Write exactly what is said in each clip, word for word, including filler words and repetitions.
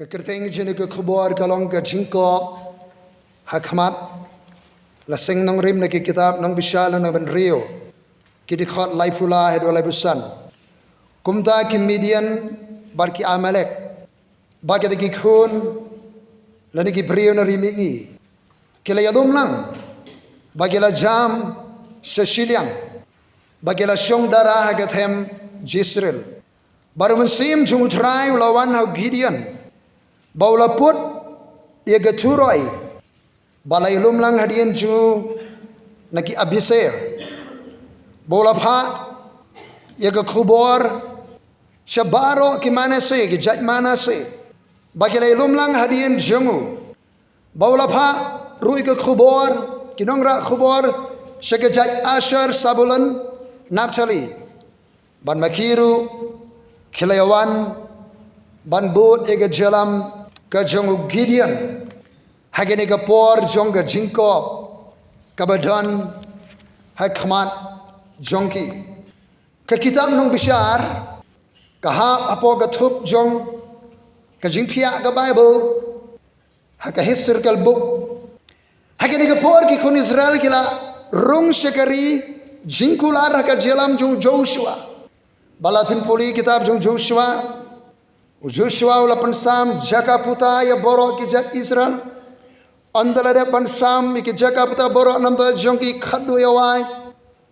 Ka kyrteng jong ka khubor ka long ka jingkop ha khmat. La seng nongrim na ki kitab Nongbishar lynnong ba hynriew, ki dkhot laiphew lai haduh laiphew san. Kumta ki Midian bad ki Amalek, bad kita ki khun lane ki briew na ri mihngi, ki la ïalum lang, bad ki la jam sha shiliang, bad ki la shong dara ha ka them Jezreel. Bad u Mynsiem jong U Trai u la wan ha u Gideon, bad u la put ïa ka turoi, bad la ïalum lang hadien jong u na ki Abiezer, bad u la phah ïa ka khubor sha baroh ki Manasseh, ki jait Manasseh, bad ki la ïalum lang hadien jong u. Bad u la phah ruh ïa ka khubor, ki nongrah khubor, sha ka jait Asher, Sabulon, Naphtali. Bad ma ki ruh ki la ïawan ban bud ïa ka jingïalam ka jong u Gideon ha kane ka por jong ka jingkop kaba don ha khmat jong ki. Ka kitab Nongbishar ka hap hapoh ka thup jong ka jingphiah ka Baibl, ha ka historical book. Ha kane ka por ki khun Israel ki la rung sha ka ri jingkular ha ka jingïalam jong u Joshua. Bad lada phin pule kitab jong u Joshua, u Joshua u la pynsam jaka puta ïa baroh ki jait Israel. Ynda la dep pynsam ïa ki jaka puta baroh na bynta jong ki khadduh ïa wai,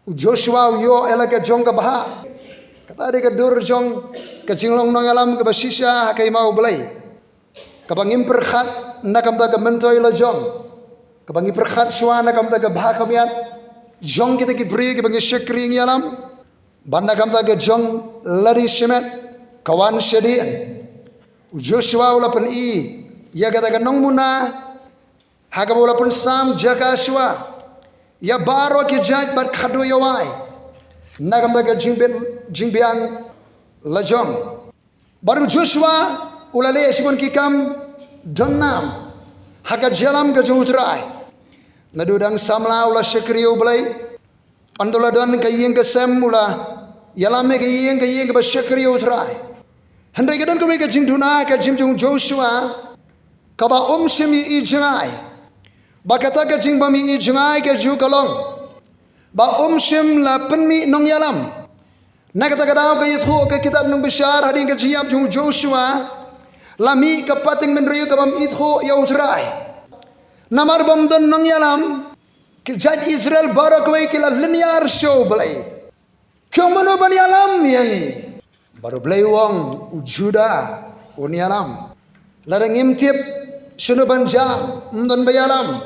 u Joshua u ïoh ïa la ka jong ka bhah. Kata dei ka dur jong ka jinglong nongïalam kaba shisha ha ka hima U Blei, kaba ngim pyrkhat na ka bynta ka myntoi la jong, kaba ngi pyrkhat shuwa na ka bynta ka bhah ka miat jong kita ki briew kiba ngi shakri ngi ïalam, bad na ka bynta ka jong lade shimet ka wan shadien. U Joshua u la pyni ïa kata ka nongmuna ha kaba u la pynsam jaka shuwa ïa baroh ki jait bad khadduh ïa wai na ka bynta ka jingbit jingbiang la jong. Bad u Joshua u la leh shibun ki kam don nam ha ka jingïalam ka jong U Trai. Naduh dang samla u la shakri ïa U Blei. Ynda u la don ka ïing ka sem u la ïalam ïa ka ïing ka ïing kaba shakri ïa U Trai. Hynrei ka don kawei ka jingduna ha ka jingim jong u Joshua kaba um shym ïohi jngai. Bad kata ka jingbym ïohi jngai ka jong u ka long ba um shym la pynmih nongïalam. Na kata ka daw ka ïathuh ka kitab Nongbishar hadien ka jingïap jong u Joshua, la mih ka pateng bynriew ka bym ithuh ïa U Trai. Namar bym don nongïalam, ki jait Israel baroh kawei ki la lynñiar sha U Blei. Ki ong, mano ban ïalam ïa ngi? Bad U Blei u ong, u Judah un ïalam. Lada ngim tip shano ban jah, ym don ba ïalam.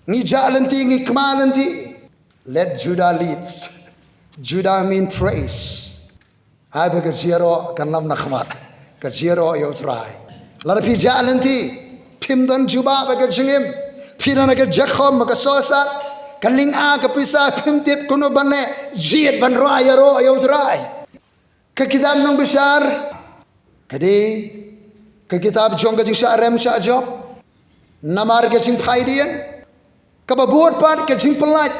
Ngi jah lynti, ngi kma lynti. Let Judah lead. Judah mean praise. Ai ba ka jingïaroh kan lam na khmat, ka jingïaroh ïa U Trai. Lada phi jah lynti, phim don jubab ha ka jingim. Phi don ha ka jakhom, ha ka sohsat, ka lynga, ka pisa, phim tip kumno ban leh, jied ban rwai ïaroh ïa U Trai. Ka kitab Nongbishar ka dei ka kitab jong ka jingshah rem shah jop. Namar ka jingphaidien kaba bud pat ka jingpyllait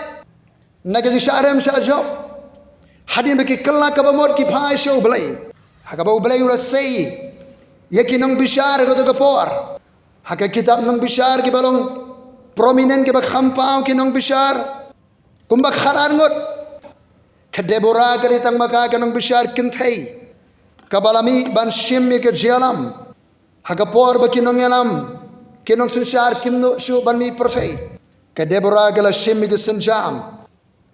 na ka jingshah rem shah jop. Hadien ba ki kylla kaba mut ki phai sha U Blei, ha kaba U Blei u la sei ïa ki nongbishar ha kato ka por. Ha ka kitab Nongbishar kiba long prominent, kiba kham paw ki nongbishar kumba khatar ngut. Ka Deborah ka dei tang ma ka ka nongbishar kynthei kaba la mih ban shim ïa ka jingïalam. Ha ka por ba ki nongïalam, ki nongsynshar kim nud shuh ban mih pyrthei, ka Deborah ka la shim ïa ka sienjam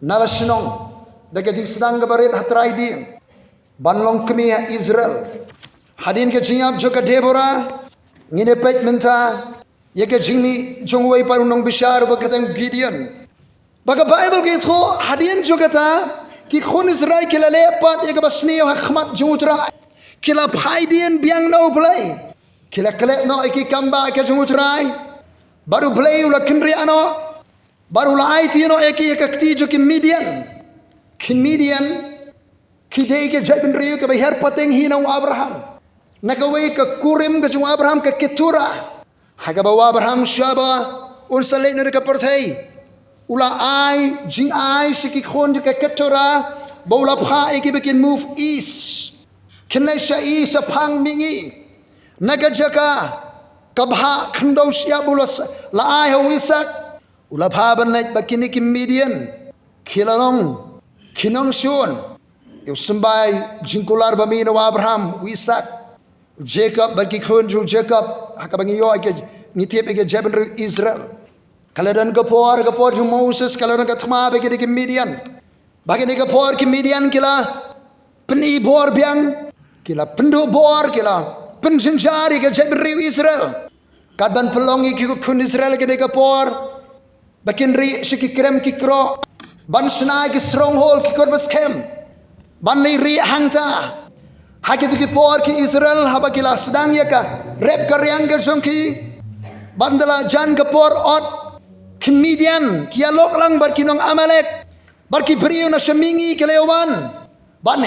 na la shnong da ka jingsdang kaba rit ha trai dieng ban long kmie ha Israel. Hadien ka jingïap jong ka Deborah ngin ïa peit mynta ïa ka jingmih jong uwei pat u nongbishar uba kyrteng Gideon. Ba ka Baibl ka ïathuh hadien jong kata, ki khun Israel ki la leh pat ïa kaba sniew ha khmat jong U Trai. Ki la phaidien biang na U Blei. Ki la klet noh ïa ki kam ba ka jong U Trai. Bad U Blei u la kynriah noh. Bad u la aiti noh ïa ki ha ka kti jong ki Midian. Ki Midian ki dei ka jaitbynriew kaba hiar pateng hi na u Abraham. Na kawei ka kurim ka jong u Abraham, ka Keturah. Ha kaba u Abraham shaba un sa leit noh na ka pyrthei, u la ai jingai sha ki khun jong ka Keturah ba u la phah ïa ki ba kin move east. Kin leit sha east, shaphang mihngi. na ka jaka kaba ha khyndew shyiap u la s-, la ai ha u Isaak, u la phah ban leit ba kine ki Midian ki la long ki nongshun ïa u symbai jingkular ba mih na u Abraham, u Isaak, u Jakob bad ki khun jong u Jakob, ha kaba ngi ïoh ïa ka, ngi tip ïa ka jaitbynriew Israel. Ka la don ka por, ka por jong u Moses, ka la don ka thma ba kine ki Midian, ba kine ka por ki Midian ki la pyni bor biang, ki la pynduh bor, ki la pynjynjar ïa ka jaitbynriew Israel. Kat ban pynlong ïa ki khun Israel kine ka por ba kin rieh sha ki krem ki kroh, ban shna ïa ki stronghold, ki kot ba skhem, ban leit rieh hangta. Ha kito ki por ki Israel haba ki la sdang ïa ka rep ka riang ka jong ki, bad ynda la jan ka por ot, ki Midian ki ïalok lang bad ki nong Amalek, bad ki briew na sha mihngi ki la ïa wan ban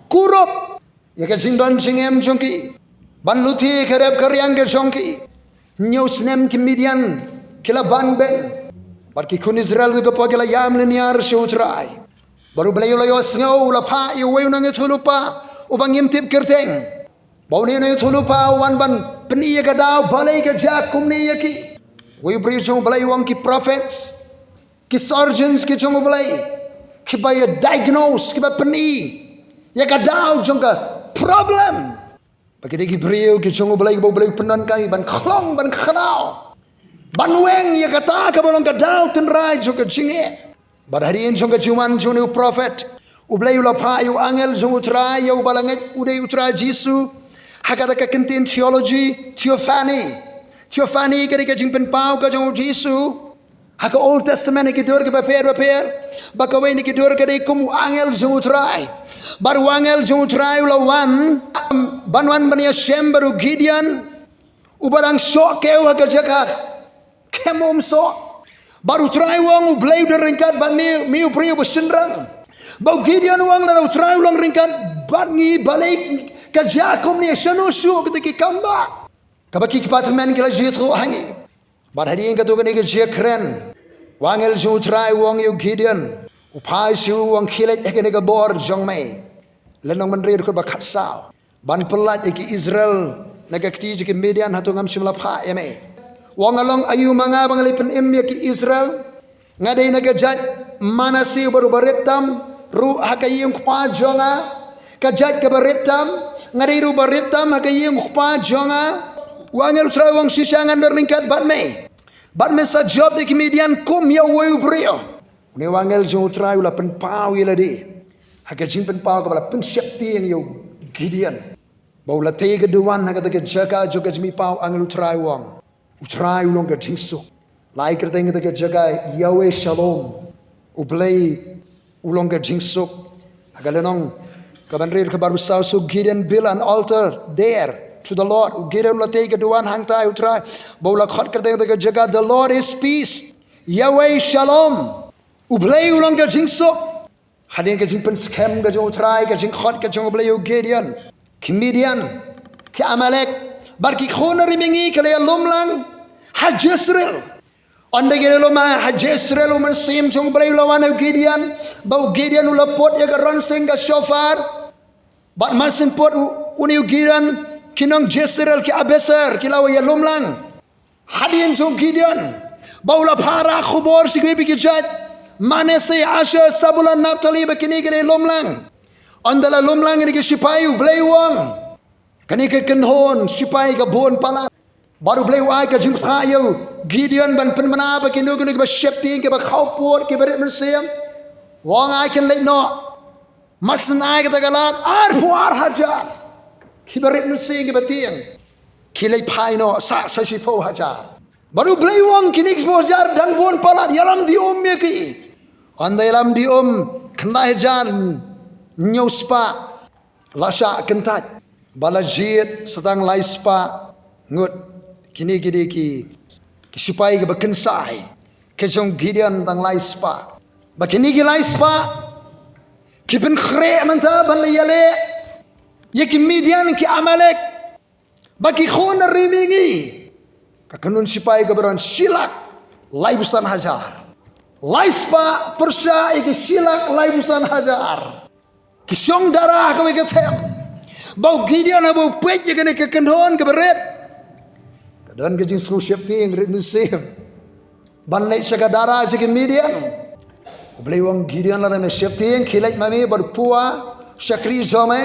kurup ïa ka jingdon jingem jong ki, ban lute ïa ka rep ka riang ka jong ki. Hynñiew snem ki Midian ki la ban beiñ, bad ki khun Israel ha kito ki por ki la ïam lynñiar sha U Trai. Bad U Blei u la ïohsngew, u la phah ïa uwei u nongïathuhlypa uba ngim tip kyrteng, ba une u nongïathuhlypa u wan ban pyni ïa ka daw balei ka jia kumne ïa ki. Uwei u briew jong U Blei u ong ki prophets, ki surgeons ki jong U Blei, kiba ïa diagnose, kiba pyni ïa ka daw jong ka problem. Ba kito ki briew ki jong U Blei, ba U Blei u pyndonkam ban khlong, ban khraw, ban weng ïa kata kaba long ka daw tynrai jong ka jingeh. Bad hadien jong ka jingwan jong une u prophet, U Blei u la phah ïa u angel jong U Trai ïa uba la ngeit u dei U Trai Jisu. Ha kata ka kyntien theology, theophany. Theophany ka dei ka jingpynpaw ka jong U Jisu. Ha ka Old Testament ha ki dur kiba pher ba pher, ba kawei na ki dur ka dei kum u angel jong U Trai. Bad u angel jong U Trai u la wan, ban wan ban ïashem bad u Gideon, uba dang shoh kew ha ka jaka khem umsoh. Bad U Trai u ong, U Blei u don ryngkat bad me, me u briew ba shynrang. Bad u Gideon u ong, lada U Trai u long ryngkat bad ngi, balei ka jia kumne, shano shuh kito ki kam ba kaba ki kpa tymmen ki la jia through ha ngi. Bad hadien kato kane ka jia kren, u angel jong U Trai u ong ïa u Gideon, u phai sha u, u ong khie leit ha kane ka bor jong me. Lynnong Bynriew dkhot ba khatsaw. Ban pyllait ïa ki Israel na ka kti jong ki Midian, hato ngam shym la phah ïa me? U ong nga long aïu ma nga ba nga leit pynim ïa ki Israel? Nga dei na ka jait Manase uba ruh ba rit tam ruh ha ka ïing u kpa jong nga, ka jait kaba rit tam, nga dei ruh ba rit tam ha ka ïing u kpa jong nga. U angel U Trai u ong shisha ngan don ryngkat bad me, bad men sa jop ïa ki Midian kum ïa uwei u briew. Une u angel jong U Trai u la pynpaw ïa lade ha ka jingpynpaw kaba la pynsheptieng ïa u Gideon, ba u la tei ka duwan ha kata ka jaka jong ka jingmihpaw, angel U Trai u ong, U Trai u long ka jingsuk. La ai kyrteng kata ka jaka Yahweh Shalom. U Blei u long ka jingsuk. Ha ka lynnong kaba hynriew dkhot ba arphew saw, so Gideon built an altar there to the Lord. U Gideon u la tei ka duwan hangta ïa U Trai, ba u la khot kyrteng kata ka jaka The Lord is peace. Yahweh Shalom. U Blei u long ka jingsuk. Hadien ka jingpynskhem ka jong U Trai, ka jingkhot ka jong U Blei ïa u Gideon, ki Midian, ki Amalek, bad ki khun na ri mihngi ki la ïalum lang ha Jezreel. Ynda ki la ïalum ha Jezreel, u Mynsiem jong U Blei u la wan ha u Gideon, ba u Gideon u la put ïa ka ronsing ka shofar. Bad mar syn put u, une u Gideon, ki nong Jezreel, ki Abiezer, ki la wan ïalum lang hadien jong u Gideon, ba u la phah khubor sha kiwei pat ki jait, Manase, Asher, Sabulon, Naphtali, ba kine ki dei lum lang. Ynda la lum lang kine ki shipai, U Blei u ong, kane ka kynhun shipai ka bun palat. Bad U Blei u ai ka jingpyrkhat ïa u Gideon ban pynbna ba kino kino kiba sheptieng, kiba khawpud, kiba rit mynsiem, u ong ai kin leit noh. Mar syn ai kata ka lad, arphew ar hajar kiba rit mynsiem, kiba tieng, ki leit phai noh sa, sa shiphew hajar. Bad U Blei u ong kine ki shiphew hajar dang bun palat, ïalam dih um ïa ki. Ynda ïalam dih um, khyndai hajar hynñiew spah la shah kyntait, ba la jied sa tang lai spah ngut. Kine ki dei ki, ki shipai kiba kynsai, ki jong Gideon tang lai spah. Ba kine ki lai spah ki pynkhreh mynta ban leit ïaleh ïa ki Midian, ki Amalek, ba ki khun na ri mihngi. Ka kynhun shipai kaba don shi lak laiphew san hajar. Lai spah pyrshah ïa ki shi lak laiphew san hajar. Ki shong dara ha kawei ka them. Ba u Gideon haba u peit ïa kane ka kynhun kaba rit, ka don ka jingsngew sheptieng rit mynsiem ban leit sha ka dara jong ki Midian. U Blei u ong, Gideon, lada me sheptieng, khie leit ma me bad u pua shakri jong me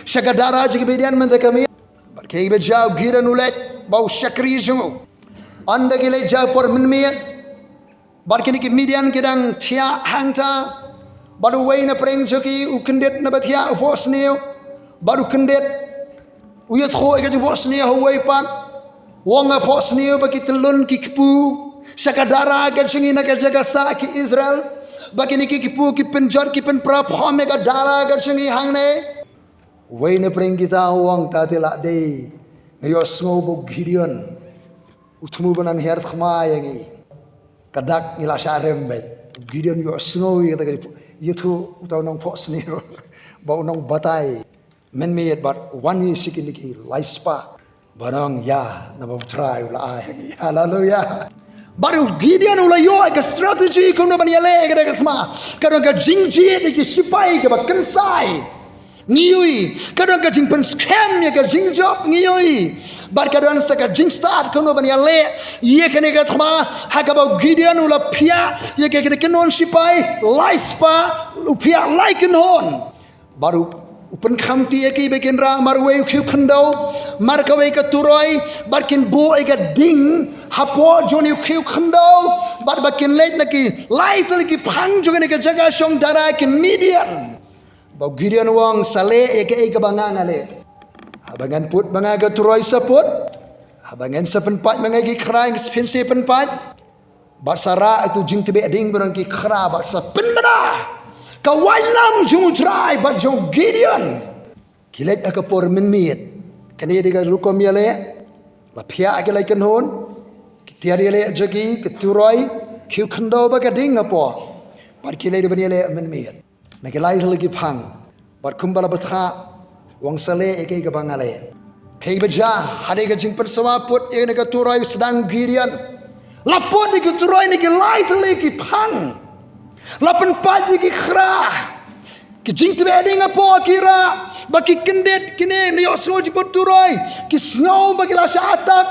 sha ka dara jong ki Midian mynta ka miet. Bad kaei ba jia? U Gideon u leit bad u shakri jong u. Ynda ki leit ja por mynmiet, bad kine ki Midian ki dang thiah hangta. Bad uwei na pdeng jong ki u kyndit na ba thiah, u phohsniew. Bad u kyndit u ïathuh ïa ka jingphohsniew ha uwei pat. U ong, nga phohsniew ba ki tyllun ki kpu sha ka dara ka jong ngi na ka jaka sah ki Israel, ba kine ki kpu ki pynjot ki pynpra phom ïa ka dara ka jong ngi hangne. Uwei na pdeng kita u ong, ta te la dei, nga ïohsngew ba u Gideon u thmu ban hiar thma ïa ngi. Ka dak ngi la shah rem beit. U Gideon u ïohsngew ïa kata ka ïathuh uta u nongphohsniew ba u nongbatai. Mynmiet bad wan ïa shi kine ki lai spah. Ba nong ïa, naba U Trai u la ai. Haleluya. Bad u Gideon u la ïoh ïa ka strategy kumno ban ïaleh ïa kata ka thma. Ka don ka jingjied ïa ki sipai kaba kynsai, ngi ïohi. Ka don ka jingpynskhem ïa ka jingjop, ngi ïohi. Bad ka don sa ka jingstad kumno ban ïaleh ïa kane ka thma. Ha kaba u Gideon u la phiah ïa ka, kane ka kynhun sipai lai spah, u phiah lai kynhun. Bad u, u pynkhamti ïa ki ba kin rah marwei u khiew khyndew, markawei ka turoi, bad kin buh ïa ka ding hapoh jong une u khiew khyndew, bad ba kin leit na ki lai tylli ki phang jong kane ka jaka shong dara ki Midian. Ba u Gideon u ong, sa leh ïa kaei kaba nga nga leh. Haba ngan put ma nga ka turoi sa put. Haba ngan sa pynpait ma nga ki khra, ngan sa pynpait. Bad sa rah ïa utu u jingtbeh ding ba don ki khra, bad sa pynbna ka waitlam jong U Trai bad jong u Gideon. Ki leit ha ka por mynmiet. Kane dei ka rukom ïaleh. La phiah ki lai kynhun, ki tiar ïaleh jong ki, ka turoi, khiew khyndew bad ka ding hapoh. Bad ki leit ban ïaleh mynmiet na ki lai tylli ki phang. Bad kumba la bthah, u ong, sa leh ïa kaei kaba nga leh. Kaei ba jia? Hadien ka jingpynsawa put ïa kane ka turoi, u sdang u Gideon, la put ïa ka turoi na ki lai tylli ki phang. La pynpait ïa ki khra. Ki jingtbeh ding hapoh ki rah, ba ki kyndit, kine, ngi ïohsngew jingput turoi, ki sngew ba ki la shah attack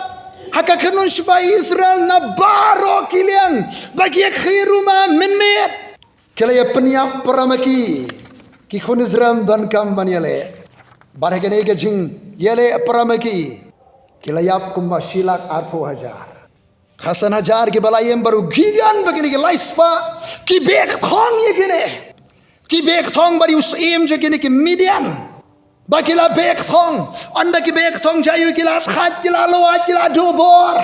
ha ka kynhun sipai Israel na baroh ki liang, ba ki ïakhih ruma mynmiet. Ki la ïa pynïap para ma ki, ki khun Israel ym don kam ban ïaleh. Bad ha kane ka jingïaleh para ma ki, ki la ïap kumba shi lak arphew hajar. Khatsan hajar kiba la ïem, bad u Gideon bad kine ki lai spah ki beh kthong ïa kine. Ki beh kthong bad ïa u syiem jong kine ki Midian. Ba ki la beh kthong, ynda ki beh kthong jaiu ki la thait, ki la lwait, ki la duh bor.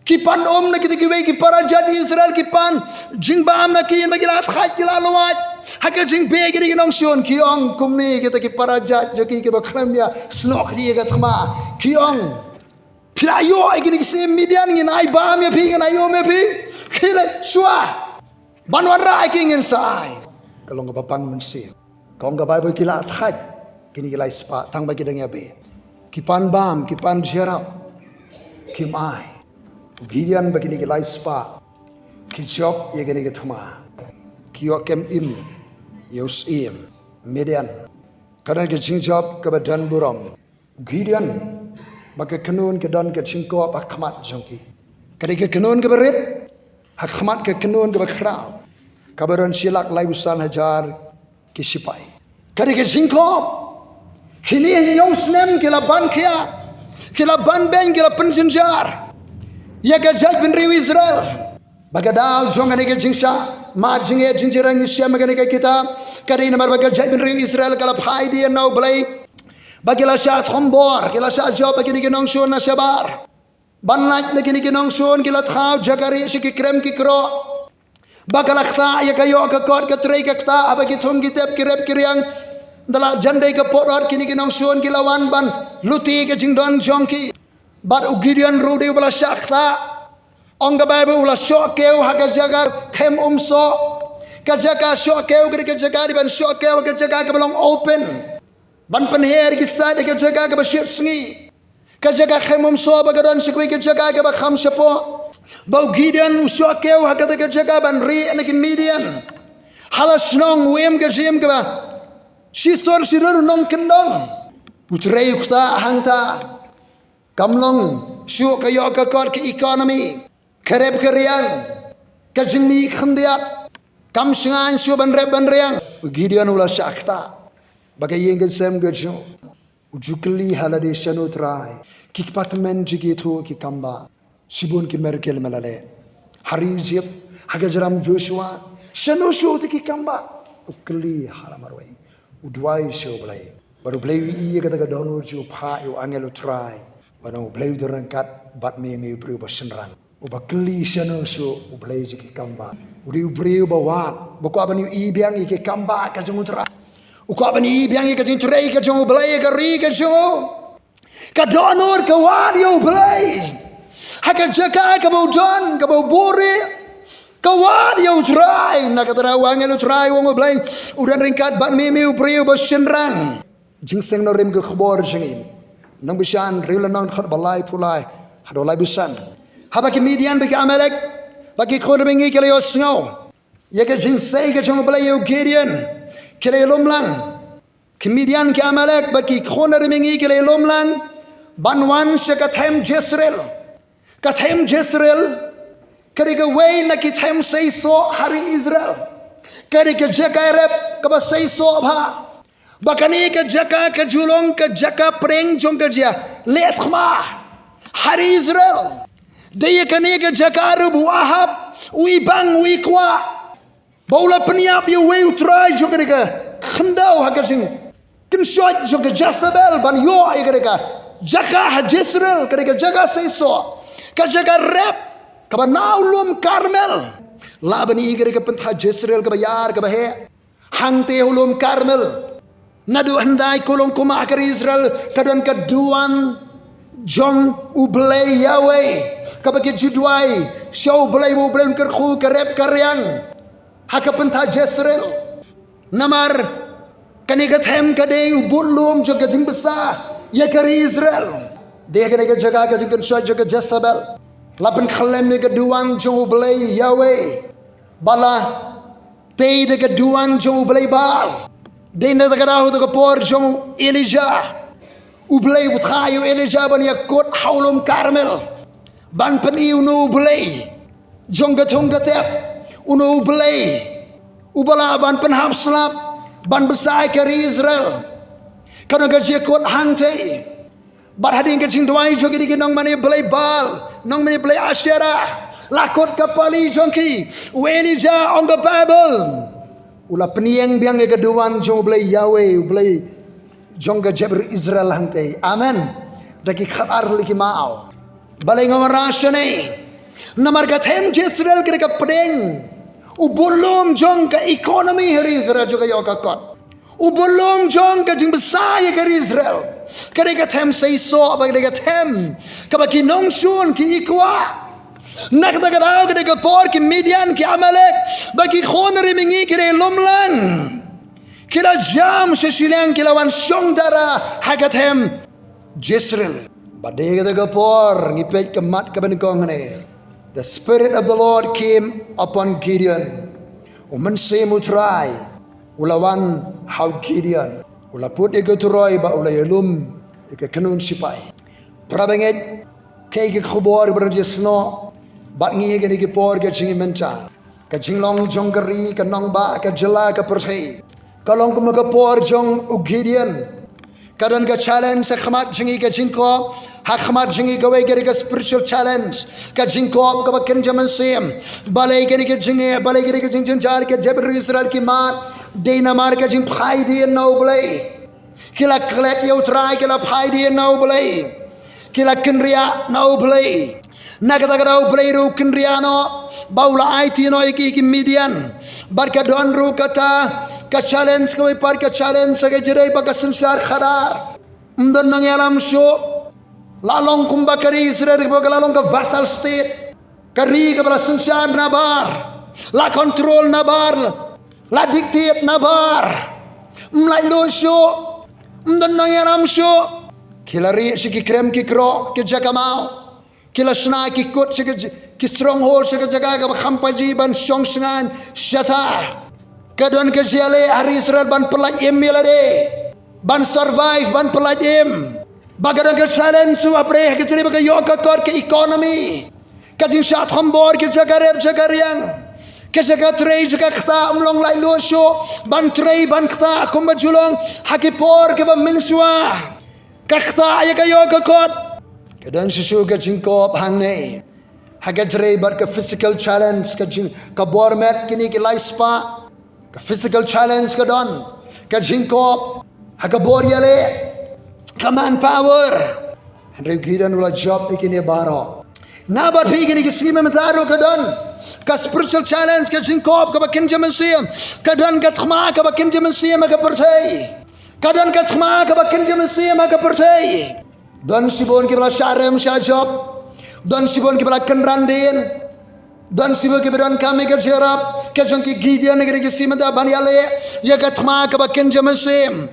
Ki pan um na kita kiwei ki para jait Israel, ki pan jingbam na ki, ynda ki la thait, ki la lwait. Ha ka jingbeh kine ki nongshun ki ong kumne, kita ki para jait jong ki kiba khlem ïa snoh ïa ka thma, ki ong, phi la ïoh ïa kine ki syiem Midian, ngin ai bam ïa phi, ngin ai um ïa phi. Khie leit shuwa. Ban wanrah ïa ki ngin sa ai. Ka long kaba pang mynsiem. Ka ong ka Baibl, ki la thait kine ki lai spah tang ba ki dang ïa beh. Ki pan bam, ki pan jyrap, kim ai. U Gideon bad kine ki lai spah ki jop ïa kane ka thma. Ki ïoh kem im ïa u syiem Midian. Ka don ka jingjop kaba don burom. U Gideon bad ka kynhun ka don ka jingkop ha khmat jong ki. Ka dei ka kynhun kaba rit ha khmat ka kynhun kaba khraw, kaba don shi lak laiphew san hajar ki sipai. Ka dei ka jingkop. Kine hynñiew snem ki la ban khia, ki la ban beiñ, ki la pynjynjar ïa ka jaitbynriew Israel. Ba ka daw jong kane ka jingshah mad jingeh jingjyrang ngi shem ha kane ka kitab, ka dei namar ba ka jaitbynriew Israel ka la phai dien na U Blei. Ba ki la shah thombor, ki la shah jop ha kine ki nongshun na shabar. Ban lait na kine ki nongshun, ki la thaw jaka rieh sha ki krem ki kroh. Ba ka la ktah ïa ka ïoh ka kot, ka trei ka ktah, haba ki thung ki tep, ki rep ki riang. Ynda la jan dei ka pudot, kine ki nongshun ki la wan ban lute ka jingdon jong ki. Bad u Gideon ruh dei uba la shah ktah. Ong ka Baibl, u la shoh kiew ha ka jaka khem umsoh. Ka jaka shoh kiew, ka dei ka jaka dei ban shoh kiew ha ka jaka kaba long open. Ban pynher ki sait ha ka jaka kaba shit sngi. Ka jaka khem umsoh ba ka don sha kawei ka jaka kaba kham shapoh. Ba u Gideon u shoh kiew ha kata ka jaka ban rieh na ki Midian. Ha la shnong, u im ka jingim kaba shisur shisur, u nongkyndong. U trei u ktah hangta. Kam long shuh ka ïoh ka kot ka economy. Ka rep ka riang. Ka jingmih khyndiat. Kam shngaiñ shuh ban rep ban riang. U Gideon u la shah ktah. Ba ka ïing ka sem ka jong u. U ju kylli ha lade shano Trai. Ki kpa tymmen jong ki thuh ki kambah. Shibun ki miracle ma la leh. Ha ri Egypt, ha ka jrong Joshua, shano shuh te ki kambah. U kylli ha la marwei. U duwai sha U Blei. Bad U Blei u ïohi ïa kata ka dohnud jong u, phah ïa u angel U Trai. Bad U Blei u don ryngkat bad me, me u briew ba shynrang. Uba kylli shano shuh U Blei jong ki kambah. U dei u briew ba wad, ba kwah ban ïohi biang ïa ki kambah ka jong U Trai. U kwah ban ïohi biang ïa ka jingtrei ka jong U Blei ïa ka ri ka jong u. Ka dohnud ka wad ïa U Blei. Ha ka jaka kaba u don, kaba u buhrieh. Ka wad ïa U Trai, na kata ka daw u angel U Trai u ong, U Blei u don ryngkat bad me, me u briew ba shynrang. Jingïaseng nongrim ka khubor jong ngi. Nongbishar hynriew lynnong, dkhot ba laiphew lai haduh laiphew san. Haba ki Midian bad ki Amalek, bad ki khun nongrim jong ngi ki la ïohsngew ïa ka jingïaseng ka jong U Blei ïa u Gideon, ki la ïalum lang. Ki Midian, ki Amalek bad ki khun nongrim jong ngi ki la ïalum lang ban wan sha ka them Jezreel. Ka them Jezreel ka dei kawei na ki them seisoh ha ri Israel. Ka dei ka jaka rep kaba seisoh bha. Ba kane ka jaka ka ju long ka jaka pdeng jong ka jingleh thma ha ri Israel. Dei ïa kane ka jaka ruh ba u Ahab u ibang, u ikwah. Ba u la pynïap ïa uwei u trai jong kane ka khyndew ha ka jingkynshoit jong ka Jezebel ban ïoh ïa kane ka jaka ha Jezreel, kane ka jaka seisoh, ka jaka rep kaba na u lum Karmel. Lah ban i kane ka pynthah Jezreel kaba ïar kaba heh. Hangtei ha u lum Karmel. Naduh hyndai kulong kumba ha ka ri Israel ka don ka duwan jong U Blei Yahweh, kaba ki ju duwai sha U Blei, U Blei un kyrkhu ka rep ka riang ha ka pynthah Jezreel. Namar kane ka them ka dei u budlum jong ka jingbsa ïa ka ri Israel. Dei kane ka jaka ka jingkynshoit jong ka Jezebel. La pynkhlem ïa ka duwan jong U Blei Yahweh. Ba la tei da ka duwan jong u blei Baal. Dei na kata ka daw, ha kata ka por jong u Elijah, u Blei u thah ïa u Elijah ban ïakut ha u lum Karmel, ban pyni uno u Blei jong ka thong ka tep, uno u Blei uba lah ban pynhap slap, ban bsa ïa ka ri Israel. Ka don ka jingïakut hangtei. Bad hadien ka jingduwai jong kine ki nongmane blei Baal, nongmane blei Asherah, la kut ka pali jong ki, u Elijah, ong ka Baibl, u la pynïeng biang ïa ka duwan jong u Blei Yahweh, u Blei jong ka jaitbynriew Israel hangtei. Amen. Da ki khatar tylli ki maw. Balei nga wanrah shane? Namar ka them Jezreel ka dei ka pdeng, u budlum jong ka economy ha ri Israel, jong ka ïoh ka kot. U budlum jong ka jingbsa ïa ka ri Israel. Ka dei ka them seisoh, bad ka dei ka them kaba ki nongshun ki kwah. Na kata ka daw, ka dei ka por ki Midian, ki Amalek, bad ki khun ri mihngi ki dei lum lang. Ki la jam sha shiliang, ki la wan shong dara ha ka them Jezreel. Bad dei kata ka por ngi peit ka mat kaba nyngkong hangne. The Spirit of the Lord came upon Gideon. U Mynsiem U Trai u la wan ha u Gideon. U la put ïa ka turoi bad u la ïalum ïa ka kynhun sipai. Para bangeit, kaei ka khubor ba ngi ïohsngew bad ngi ha kine ki por ka jingim mynta. Ka jinglong jong ka ri, ka nongbah, ka jylla, ka pyrthei, ka long kumba ka por jong u Gideon. Ka don ka challenge ha khmat jong ngi, ka jingkop ha khmat jong ngi, kawei ka dei ka spiritual challenge, ka jingkop kaba kynja mynsiem. Balei kane ka jingeh, balei kane ka jingjynjar ka jaitbynriew Israel ki mad? Dei namar ka jingphaidien na u Blei. Ki la klet ïa u Trai, ki la phaidien na u Blei. Ki la kynriah na u Blei. Na kata ka daw u Blei ruh u kynriah noh, ba u la aiti noh ïa ki, ki Midian. Bad ka don ruh kata ka challenge, kawei pat ka challenge ka dei ba ka synshar khadar. Ym don nongïalam shuh. La long kumba ka ri Israel, ka la long ka vassal state. Ka ri kaba la synshar nabar, la control nabar, la dictate nabar. Ym laitluid shuh, ym don nongïalam shuh. Ki la rieh sha ki krem ki krok, ki jaka maw. Ki la shna ki kut sha ki j-, ki stronghold, sha ki jaka kaba kham paji ban shong shngaiñ shata. Ka don ka jingïaleh ha ri Israel ban pyllait im ïa lade. ban survive, ban pyllait im. Ba ka don ka challenge shuh, hapdeng ha ka jingïaleh ba ka ïoh ka kot, ka economy, ka jingshah thombor, ka jaka rep jaka riang, ka jaka trei jaka ktah. Ym long laitluid shuh ban trei ban ktah kumba ju long ha ki por kiba mynshuwa. Ka ktah ïa ka ïoh ka kot. Ka don shuh shuh ka jingkop hangne ha ka trei bad ka physical challenge, ka jing, ka bor met, kine ki lai spah. Ka physical challenge ka don, ka jingkop, ha ka bor ïaleh, ka manpower. Hynrei u Gideon u la jop ïa kine baroh. Naba phi, kine ki sngi mynta ruh ka don ka spiritual challenge, ka jingkop kaba kynja mynsiem. Ka don ka thma kaba kynja mynsiem ha ka pyrthei. Ka don ka thma kaba kynja mynsiem ha ka pyrthei. Don shibun kiba la shah rem shah jop. Don shibun kiba la kynran dien. Don shibun kiba donkam ïa ka jingïarap ka jong ki Gideon ha kine ki sngi mynta ban ïaleh ïa ka thma kaba kynja mynsiem.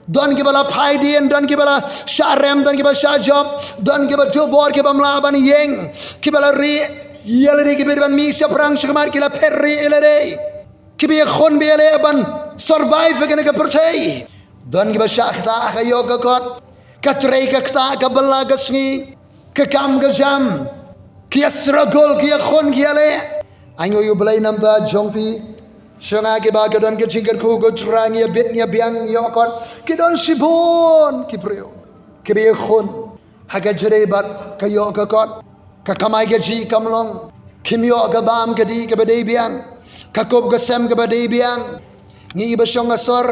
Don kiba la phai dien, don kiba la shah rem, don kiba shah jop, don kiba ju bor, kiba mlien ban ïeng, kiba la rieh ïa lade, kiba ban mih shaphrang shakhmat, ki la phet rieh ïa lade. Kiba ïakhun ba ïaleh ban survive ha kane ka pyrthei. Don kiba shah ktah ha ka ïoh ka kot, ka trei ka ktah, ka bylla ka sngi, ka kam ka jam, ki ïa struggle, ki ïakhun, ki ïaleh. Ai nguh ïa U Blei namar jong phi jong nga, kiba ka don ka jingkyrkhu, ko Trai, ngi ïabit, ngi ïabiang, ngi ïoh kot. Ki don shibun ki briew kiba ïakhun ha ka jingtrei bad ka ïoh ka kot. Ka kamai kajih kam long, kim ïoh ka bam ka dih kaba dei biang, ka kup ka sem kaba dei biang. Ngi iba shong ha sor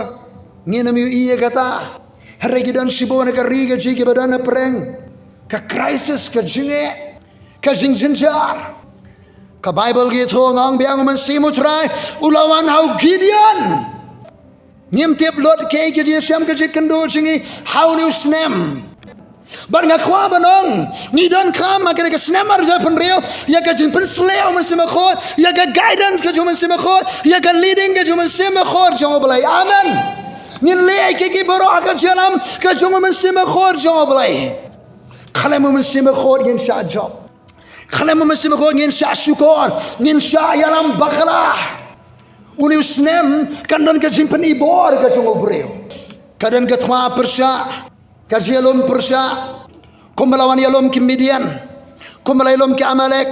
ngin ym ïohi ïa kata. Hynrei ki don shibun ha ka ri kajih kiba don ha pyrshah ka crisis, ka jingeh, ka jingjynjar. Ka Baibl ka ïathuh, nga ong biang, U Mynsiem U Trai u la wan ha u Gideon. Ngim tip lut kaei ka jingshem, ka jingkynduh jong ngi ha une u snem. Bad nga kwah ban ong, ngi donkam ha kane ka snem ar hajar hynriew ïa ka jingpynsleh U Mynsiem Bakhuid, ïa ka guidance ka jong U Mynsiem Bakhuid, ïa ka leading ka jong U Mynsiem Bakhuid jong U Blei. Amen. Ngin leh ïa kiei kiei baroh ha ka jingïalam ka jong U Mynsiem Bakhuid jong U Blei. Khlem U Mynsiem Bakhuid ngin shah jop. Khlem U Mynsiem Bakhuid ngin shah shukor, ngin shah ïalam bakla. Une u snem kan don ka jingpynibor ka jong u briew. Ka don ka thma pyrshah, ka jingïalum pyrshah. Kumba la wan ïalum ki Midian, kumba la ïalum ki Amalek,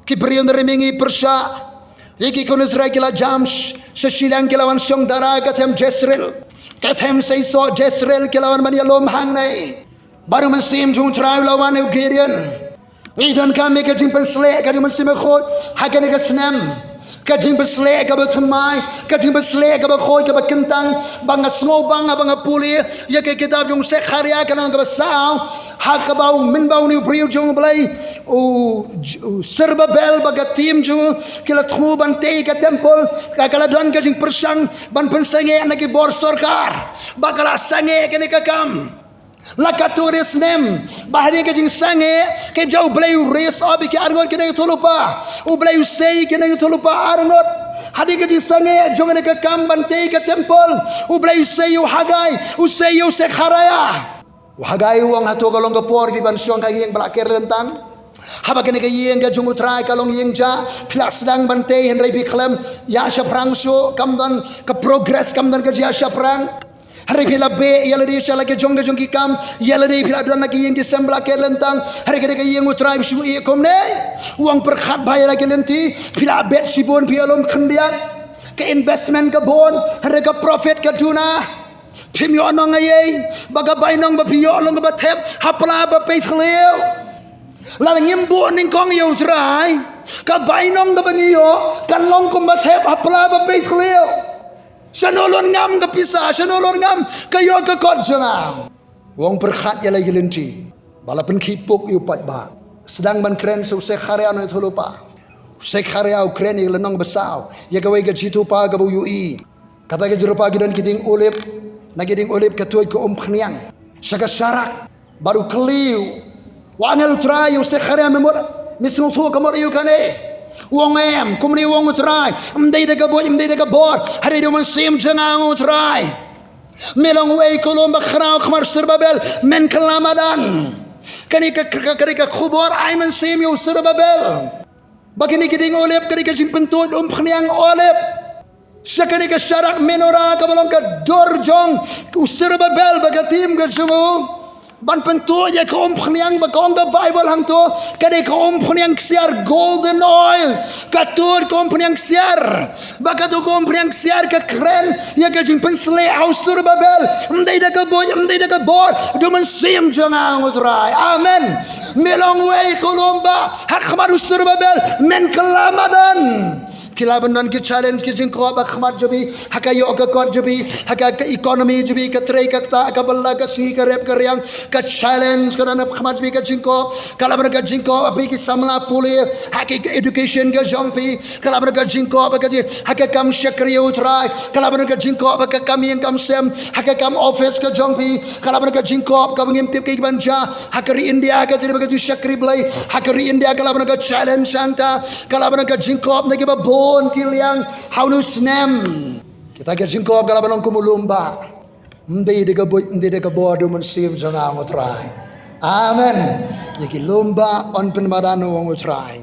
ki briew na ri mihngi pyrshah ïa ki khun Israel, ki la jam sh-, sha shiliang, ki la wan shong dara ka them Jezreel, ka them seisoh Jezreel, ki la wan ban ïalum hangne. Bad U Mynsiem jong U Trai u la wan ha u Gideon. Ngi donkam ïa ka jingpynsleh ka jong U Mynsiem Bakhuid ha kane ka snem. Ka jingpynsleh kaba thymmai, ka jingpynsleh kaba khuid, kaba kyntang. Ba nga sngew bang, ba nga pule ïa ka kitab jong u Sekharïah, ka lynnong kaba saw, ha kaba u mynba une u briew jong U Blei, u, u Serubabel bad ka team jong u ki la thmu ban tei ka temple, ka, ka la don ka jingpyrshang ban pynsangeh na ki bor sorkar. Bad ka la sangeh kane ka kam. La katto katne snem, bad hadien ka jingsangeh, ka jong U Blei u raise up ïa ki arngut ki nongïathuhlypa. U Blei u sei ïa ki nongïathuhlypa arngut. Hadien ka jingsangeh jong kane ka kam ban tei ka temple, U Blei u sei ïa u Hagai, u sei ïa u Sekharïah. U Hagai u ong, hato ka long ka por phi ban shong ha ka ïing ba la ker lyntang? Haba kane ka ïing ka jong U Trai ka long ïing jah, phi la sdang ban tei hynrei phi khlem ïa shaphrang shuh, kam don ka progress, kam don ka jia shaphrang. Hynrei phi la beh ïa lade sha la ki jong ki jong ki kam, ïa lade phi la don ha ki ïing ki sem ba la ker lyntang. Hynrei kane ka ïing U Trai phi shu ïeh kumne. U ong, pyrkhat bha ïa la ki lynti, phi la bet shibun, phi ïalum khyndiat. Ka investment ka bun, hynrei ka profit ka duna. Phim ïoh nong ei ei, ba ka bainong ba phi ïoh long kaba thep ha pla ba peit khliew. Lada ngim buh nyngkong ïa U Trai, ka bainong kaba ngi ïoh kan long kumba thep ha pla ba peit khliew. Shano lut ngam ka pisa, shano lut ngam ka ïoh ka kot jong nga? U ong, pyrkhat ïa la ki lynti ba la pynkhih puk ïa u paidbah. Sdang ban kren sha u Sekharïah u nongïathuhlypa. U Sekharïah u kren ïa ka lynnong ba saw, ïa kawei ka jingïathuhlypa kaba u ïohi. Kata ka jingïathuhlypa, ki don ki dieng olib, na ki dieng olib ka tuid ka umphniang sha ka sharak. Bad u kylli u angel U Trai, ïa u Sekharïah, me mut, me sngewthuh ka mut aïu kane? U ong, em, kumne u ong U Trai, ym dei da ka buit, ym dei da ka bor, hynrei da U Mynsiem jong nga, ong U Trai. Me long uei, ko lum ba khraw khmat Serubabel, men kylla madan. Kane ka, ka, kane ka khubor ai mynsiem ïa u Serubabel. Ba kine ki dieng olib, kane ka jingpyntuid umphniang olib, Sha kane ka sharak menorah kaba long ka dur jong u Zerubbabel bad ka team ka jong u, ban pyntuh ïa ka umphniang ba ka ong ka Baibl hangto, ka dei ka umphniang ksiar, golden oil. Ka tuh ka umphniang ksiar, bad ka tuh ka umphniang ksiar ka kren ïa ka jingpynsleh ha u Zerubbabel. Ym dei da ka buit, ym dei da ka bor, da u Mynsiem jong nga, ong U Trai. Amen. Me long uwei, ko Lumba, ha khmat u Zerubbabel men kylla madan. Ki lah ban don ki challenge, ki jingkob ha khmat jong phi, ha ka ïoh ka kot jong phi, ha ka, ka economy jong phi, ka trei ka ktah, ka bylla ka sngi, ka rep ka riang. Ka challenge ka don ha khmat jong phi, ka jingkob. Ka lah ban don ka jingkob ha phi ki samla pule, ha ki, ka education ka jong phi. Ka lah ban don ka jingkob ha ka jing, ha ka kam shakri, U Trai. Ka lah ban don ka jingkob ha ka kam ïing kam sem, ha ka kam office ka jong phi. Ka lah ban don ka jingkob kaba ngim tip kaei ban jia ha ka ri India, ka jingshakri Blei ha ka ri India. Ka lah ban don ka challenge hangta. Ka lah ban don ka jingkob na kiba bun ki liang ha une u snem. Kita ki jingkob ka lah ban long kum u Lumba. Ym dei da ka buit, ym dei da ka bor, da u Mynsiem jong nga, ong U Trai. Amen. Ïa ki Lumba yn pynmadan, ong U Trai.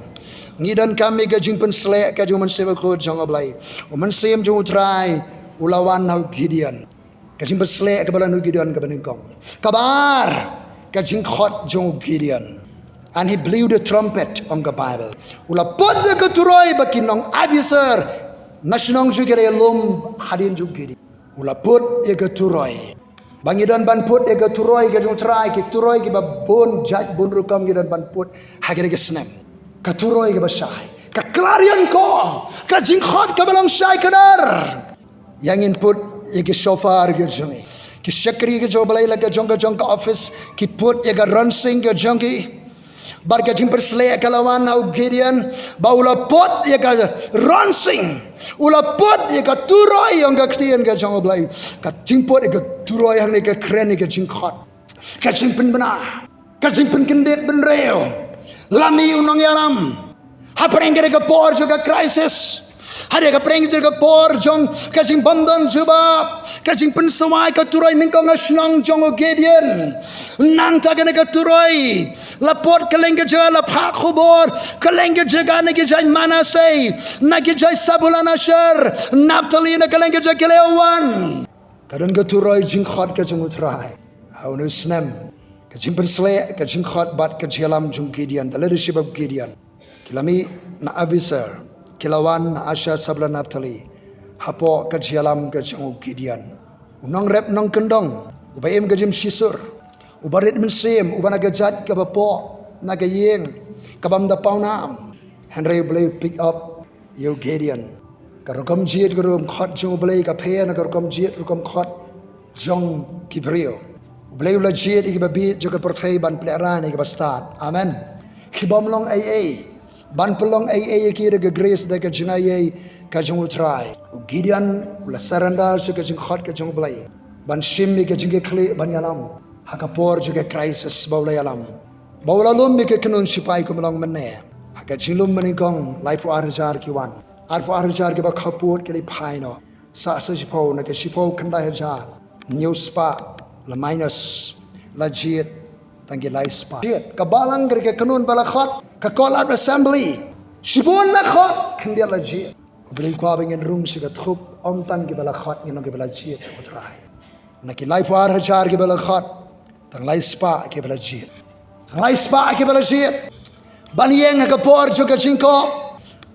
Ngi donkam ïa ka jingpynsleh ka jong u Mynsiem Bakhuid jong U Blei. U Mynsiem jong U Trai u la wan ha u Gideon. Ka jingpynsleh kaba la wan ha u Gideon kaba nyngkong. Kaba ar, ka jingkhot jong u Gideon. And he blew the trumpet, ong ka Baibl. U la put ïa ka turoi bad ki nong Abiezer na shnong jong ki la ïalum hadien jong u Gideon. U la put ïa ka turoi. Ba ngi don ban put ïa ka turoi ka jong U Trai, ki turoi kiba bun jait bun rukom ngi don ban put ha kine ki snem. Ka turoi kaba shai, ka clarion call, ka jingkhot kaba long shai kdar. Ïa ngin put ïa ki shofar ki jong ngi. Ki shakri ki jong U Blei la ka jong ka jong ka office, ki put ïa ka ronsing ka jong ki. Bad ka jingpynsleh ka la wan ha u Gideon, ba u la put ïa ka ronsing, u la put ïa ka turoi, ong ka ktien ka jong U Blei. Ka jingput ïa ka turoi hangne ka kren ïa ka jingkhot, ka jingpynbna, ka jingpynkyndit bynriew. Lymne u nongïalam, hapdeng kane ka por jong ka crisis, hapdeng hapdeng kane ka por jong ka jingbymdon jubab, ka jingpynsawai ka turoi nyngkong ha shnong jong u Gideon. Nangta kane ka turoi la put kylleng ka jaka, la phah khubor kylleng ka jaka, na ki jait Manasseh, na ki jait Sebulun, Asher, Naphtali, na kylleng ka jaka ki la wan. Ka don ka turoi jingkhot ka jong U Trai ha une u snem. Ka jingpynsleh, ka jingkhot bad ka jingïalam jong u Gideon, the leadership of Gideon. Ki la mih na Abiezer, ki la wan na Asher, Sebulun, Naphtali, hapoh ka jingïalam ka jong u Gideon, u nongrep nongkyndong, uba im ka jingmshitom, uba rit mynsiem, uba na ka jait kaba poh, na ka ïing ka bym da pawnam. Hynrei U Blei u pick up ïa u Gideon. Ka rukom jied, ka rukom khot jong U Blei ka pher na ka rukom jied, rukom khot jong ki briew. U Blei u la jied ïa kiba bieit jong ka pyrthei ban pynlehrain ïa kiba stad. Amen. Ki bym long ei ei, ban pynlong ei ei ïa ki da ka grace, da ka jingaiei ka jong U Trai. U Gideon u la surrender sha ka jingkhot ka jong U Blei ban shim ïa ka jingkitkhlieh ban ïalam ha ka por jong ka crisis ba u la ïalam. Ba u la lum ïa ka kynhun shipai kum long mynne. Ha ka jinglum mynnyngkong laiphew ar hajar ki wan. Arphew ar hajar kiba khappud ki la phai noh. Sa sa shiphew, na ka shiphew khyndai hajar, hynñiew spah la minus, la jied tang ki lai spah. Jied, ka balang ka dei ka kynhun ba la khot, ka call out assembly. Shibun la khot, khyndiat la jied. U Blei u kwah ba ngin rung sha ka thup, ym tang kiba la khot, ngin long kiba la jied, U Trai. Na ki laiphew ar hajar kiba la khot, tang lai spah kiba la jied. Tang lai spah kiba la jied. Ban ïeng ha ka por jong ka jingkob,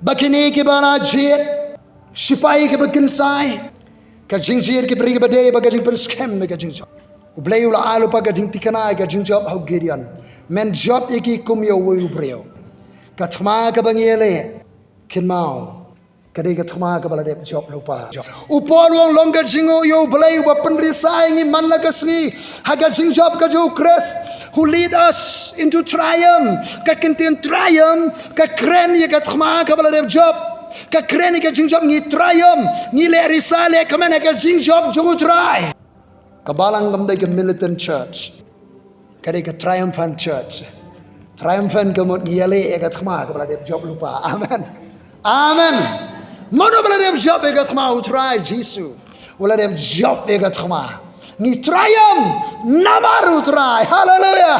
ba kine kiba la jied, shipai kiba kynsai, ka jingjied ki briew kiba dei bad ka jingpynskhem ïa ka jingjop. U Blei u la ai lypa ka jingthikna ïa ka jingjop ha u Gideon. Men jop ïa ki kum ïa uwei u briew. Ka thma kaba ngi ïaleh kynmaw, ka dei ka thma kaba la dep jop lypa. U Paul u ong long ka jingnguh ïa u Blei uba pynrisa ïa ngi man la ka sngi ha ka jingjop ka jong u Khrist, who lead us into triumph. Ka kyntien triumph ka kren ïa ka thma kaba la dep jop. Ka kren ïa ka jingjop, ngi triumph, ngi leh risa leh kmen ha ka jingjop jong u Trai. Ka balang kam dei ka militant church. Ka dei ka triumphant church. Triumphant ka mut ngi ïaleh ïa ka thma kaba la dep jop lypa. Amen. Amen. Mano ba la dep jop ïa ka thma? U Trai Jisu u la dep jop ïa ka thma. Ngi triumph namar u Trai. Haleluia.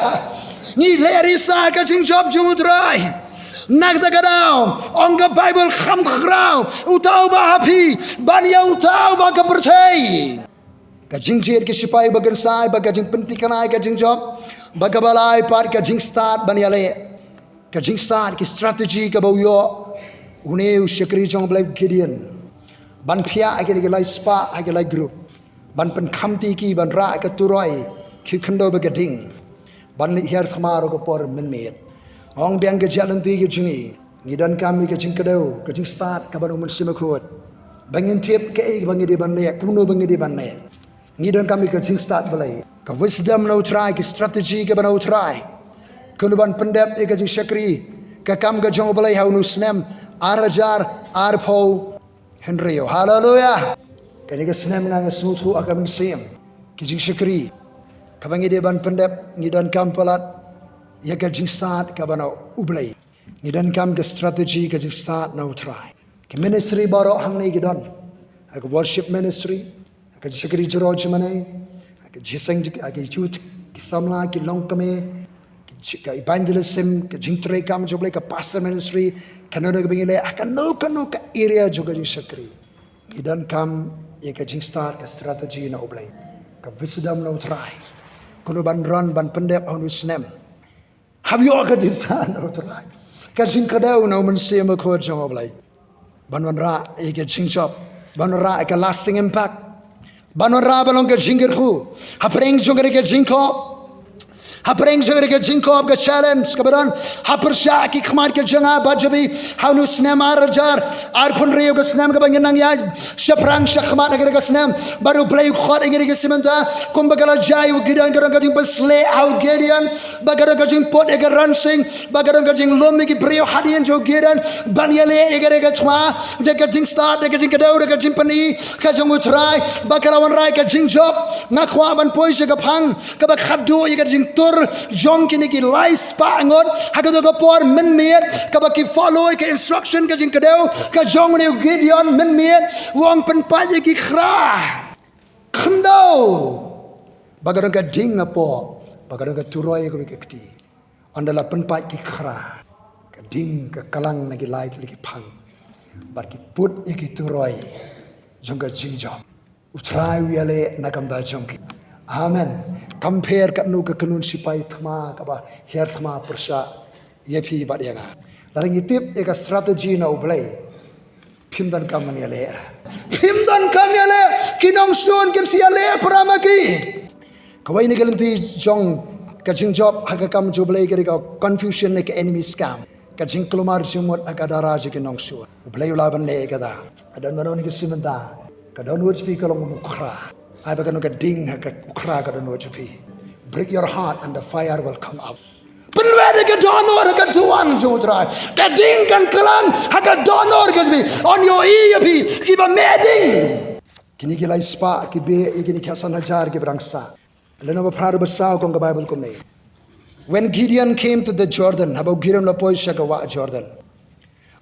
Ngi leh risa ka jingjop jong u Trai. Na kata ka daw, ong ka Baibl, kham khraw uta uba ha phi ban ïa uta uba ha ka pyrthei. Ka jingjied ki sipai bakhraw, bad ka jingpynthikna ïa ka jingjop, bad kaba lai pat ka jingstad ban ïaleh. Ka jingstad, ki strategy kaba u ïoh une u shakri jong U Blei, Gideon, ban phiah ha ki lai spah, ha ki lai group, ban pynkhamti ki, ban rah ka turoi, ki khyndew bad ka ding, ban leit hiar thma ruh ka por mynmiet. Ong biang ka jingïaid lynti ka jong ngi, ngi donkam ïa ka jingkdew, ka jingstad kaba na U Mynsiem Bakhuid, ba ngin tip kaei ba ngi dei ban leh, kumno ba ngi dei ban leh. Ngi donkam ïa ka jingstad Blei, ka wisdom na U Trai, ka strategy kaba na U Trai, kumno ban pyndep ïa ka jingshakri, ka kam ka jong U Blei ha une u snem ar hajar arphew hynriew. Haleluya. Kane ka snem nga, nga sngewthuh ha ka mynsiem, ki jingshakri kaba ngi dei ban pyndep, ngi donkam palat ïa ka jingstad kaba na U Blei. Ngi donkam ka strategy, ka jingstad na U Trai. Ki ministry baroh hangne ki don, ha ka worship ministry, ha ka jingshakri jrong jingmane, ha ka jingïaseng, ha ka youth, ki samla, ki longkmie, ki ji-, ka evangelism, ka jingtrei kam jong U Blei, ka pastor ministry, kano kano kaba ngi leh, ha kano kano ka area jong ka jingshakri, ngi donkam ïa ka jingstad, ka strategy na U Blei, ka wisdom na U Trai, kumno ban run, ban pyndep ha une u snem. Hap ïoh ka jingstad na U Trai, ka jingkdew na U Mynsiem Bakhuid jong U Blei, ban wanrah ïa ka jingjop, ban wanrah ïa ka lasting impact, ban wanrah ban long ka jingkyrkhu hapdeng jong kane ka jingkop, hapdeng jong kane ka jingkop, ka challenge kaba don ha pyrshah ki khmat ka jong nga bad jong phi ha une u snem ar hajar arphew hynriew, ka snem kaba ngin nang ïaid shaphrang shakhmat ha kane ka snem. Bad U Blei u khot ïa ngi ha kane ka snem mynta, kumba ka la jia ïa u Gideon, ka don ka jingpynsleh ha u Gideon, bad ka don ka jingput ïa ka rynsan, bad ka don ka jinglum ïa ki briew hadien jong u Gideon ban ïaleh ïa kane ka thma da ka jingstad, da ka jingkdew, da ka jingpyni ka jong U Trai, bad ka la wanrah ïa ka jingjop. Nga kwah ban poi sha ka phang kaba khatduh ïa ka jingtur jong kine ki lai spah ngut ha kato ka por mynmiet, kaba ki follow ïa ka instruction, ka jingkdew ka jong une u Gideon mynmiet. U ong, pynpait ïa ki khra khyndew, ba ka don ka ding hapoh, ba ka don ka turoi ha kawei ka kti. Ynda la pynpait ki khra, ka ding ka klang na ki lai tylli ki phang, bad ki put ïa ki turoi jong ka jingjop. U Trai u ïaleh na ka bynta jong ki. Amen. Compare katno ka kynhun sipai thma kaba hiar thma pyrshah ïa phi bad ïa nga. Lada ngi tip ïa ka strategy na U Blei, phim donkam ban ïaleh. Phim donkam ïaleh. Ki nongshun kin sa ïaleh para ma ki. Kawei na ki lynti jong ka jingjop ha ka kam jong U Blei ka dei ka confusion ne ka enemy's camp, ka jingkulmar jingmut ha ka dara jong ki nongshun. U Blei u lah ban leh ïa kata. Ka dohnud na ka snem mynta, ka dohnud jong phi ka long u khra. Ai ba ka dohnud ka ding ha ka u khra, ka dohnud jong phi. Break your heart and the fire will come up. Pynwit ïa ka dohnud ha ka duwan jong U Trai. Ka ding kan klang ha ka dohnud ka jong phi. Yn ïohi ïa phi kiba meh ding. Kine ki lai spah ki beh ïa kine ki khatsan hajar kiba dang sah. Lynnong ba phra, dkhot ba saw, ka ong ka Baibl kumne: When Gideon came to the Jordan, haba u Gideon u la poi sha ka wah Jordan,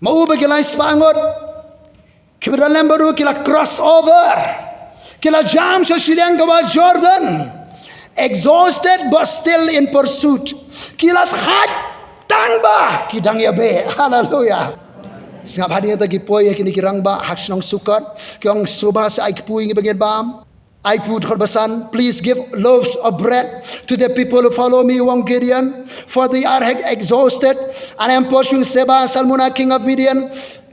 ma u bad ki lai spah ngut kiba don lem bad u ki la cross over, ki la jam sha shiliang ka wah Jordan, exhausted but still in pursuit. Ki la thait tang ba ki dang ïa beh. Haleluya. Sngap hadien ta ki poi ïa kine ki rangbah ha shnong Sukot, ki ong, sngewbha sa ai kpu ïa ngi ba ngin bam. Ai kpu. Dkhot ba san: Please give loaves of bread to the people who follow me, u ong Gideon, for they are exhausted. And I am pursuing Zebah and Zalmunna, king of Midian.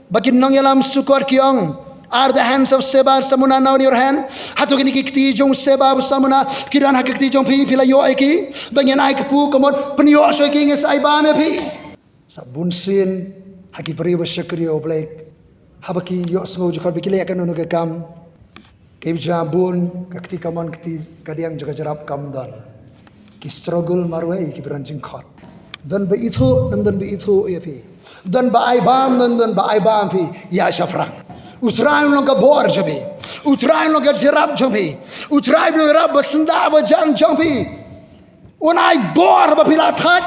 Ba ki nongïalam Sukot ki ong, are the hands of Zebah and Zalmunna now in your hand? Hato kine ki kti jong Zebah bad Zalmunna ki don ha ka kti jong phi, phi la ïoh ïa ki ba ngin ai kpu? Ka mut pynïoh shuh ïa ki, ngin sa ai bam ïa phi. Sa bunsien ha ki briew ba shakri ïa U Blei, haba ki ïohsngew jingkhot ba ki leh kano kano ka kam, ki jia bun, ka kti kamon, kti kadiang jong ka jrap kam don. Ki struggle marwei kiba don jingkhot. Don ba ithuh, don, don ba ithuh ïa phi. Don ba ai bam, don, don ba ai bam phi. Ïa shaphrang. U Trai un long ka bor jong phi. U Trai un long ka jrap jong phi. U Trai un long ka rap ba syndah ba jan jong phi. Un ai bor ba phi la thait.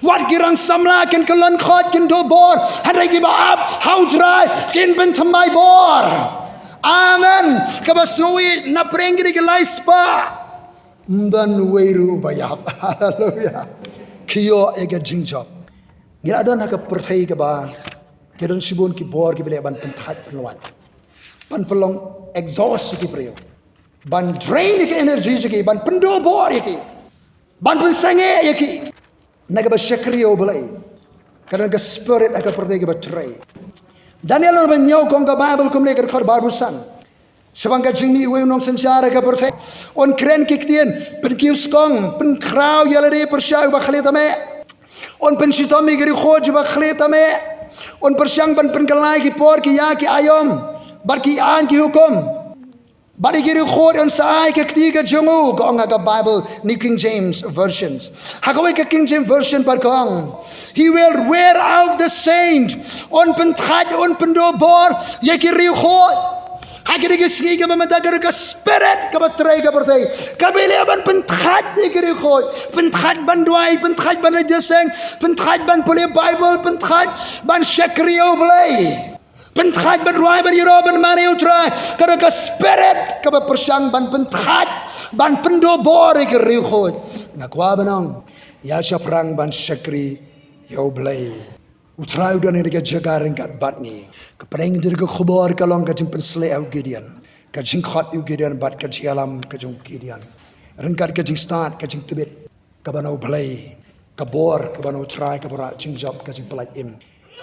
Wat ki rang samla kin kyllon khot, kin duh bor, hynrei kiba ap ha U Trai kin pynthymmai bor. Amen. Kaba sngewbha, na pdeng kine ki lai spah, ym don uwei ruh uba ïap. Haleluya. Ki ïoh ïa ka jingjop. Ngi la don ha ka pyrthei kaba ki don shibun ki bor kiba leh ban pynthait pynlwait, ban pynlong exhaust ïa ki briew, ban drain ïa ki energy jong ki, ban pynduh bor ïa ki, ban pynsangeh ïa ki. Na kaba shakri ïa U Blei, ka don ka spirit ha ka pyrthei kaba trei. Daniel lynnong ba hynñiew ka ong ka Bible kumne, ka dkhot ba arphew san: Shaphang ka jingmih uwei u nongsynshar ha ka pyrthei, un kren ki ktien, pynkiew skong, pynkhraw ïa lade pyrshah uba khlieh tymmen. Un pynshitom ïa ki riewkhuid uba khlieh tymmen. Un pyrshang ban pynkylla ïa ki por ki ïa ki aïom bad ki aiñ ki hukum. Bad ïa ki riewkhuid un sa ai ka kti ka jong u, ka ong ha ka Bible New King James Version. Ha kawei ka King James Version pat ka ong, "He will wear out the saint." Un pynthait, un pynduh bor ïa ki riewkhuid. Ha kine ki sngi kaba mynta ka don ka spirit kaba trei ha ka pyrthei, kaba leh ban pynthait ïa ki riewkhuid, pynthait ban duwai, pynthait ban leit jingïaseng, pynthait ban pule Bible, pynthait ban shakri ïa U Blei, pynthait ban rwai, ban ïaroh, ban mane ïa U Trai. Ka don ka spirit kaba pyrshang ban pynthait, ban pynduh bor ïa ki riewkhuid. Nga kwah ban ong, ïa shaphrang ban shakri ïa U Blei. U Trai u don ha kane ka jaka ryngkat bad ngi. Ka pdeng jong ka khubor ka long ka jingpynshlur ïa u Gideon, ka jingkhot ïa u Gideon bad ka jingïalam ka jong u Gideon, ryngkat ka jingstad, ka jingtbit kaba na U Blei, ka bor kaba na U Trai kaba rah jingjop, ka jingpyllait im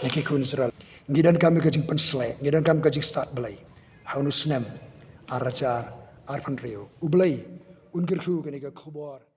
ïa ki khun Israel. Ngi donkam ïa ka jingpynshlur, ngi donkam ka jingstad Blei ha une u snem ar hajar arphew hynriew. U Blei un kyrkhu kane ka khubor.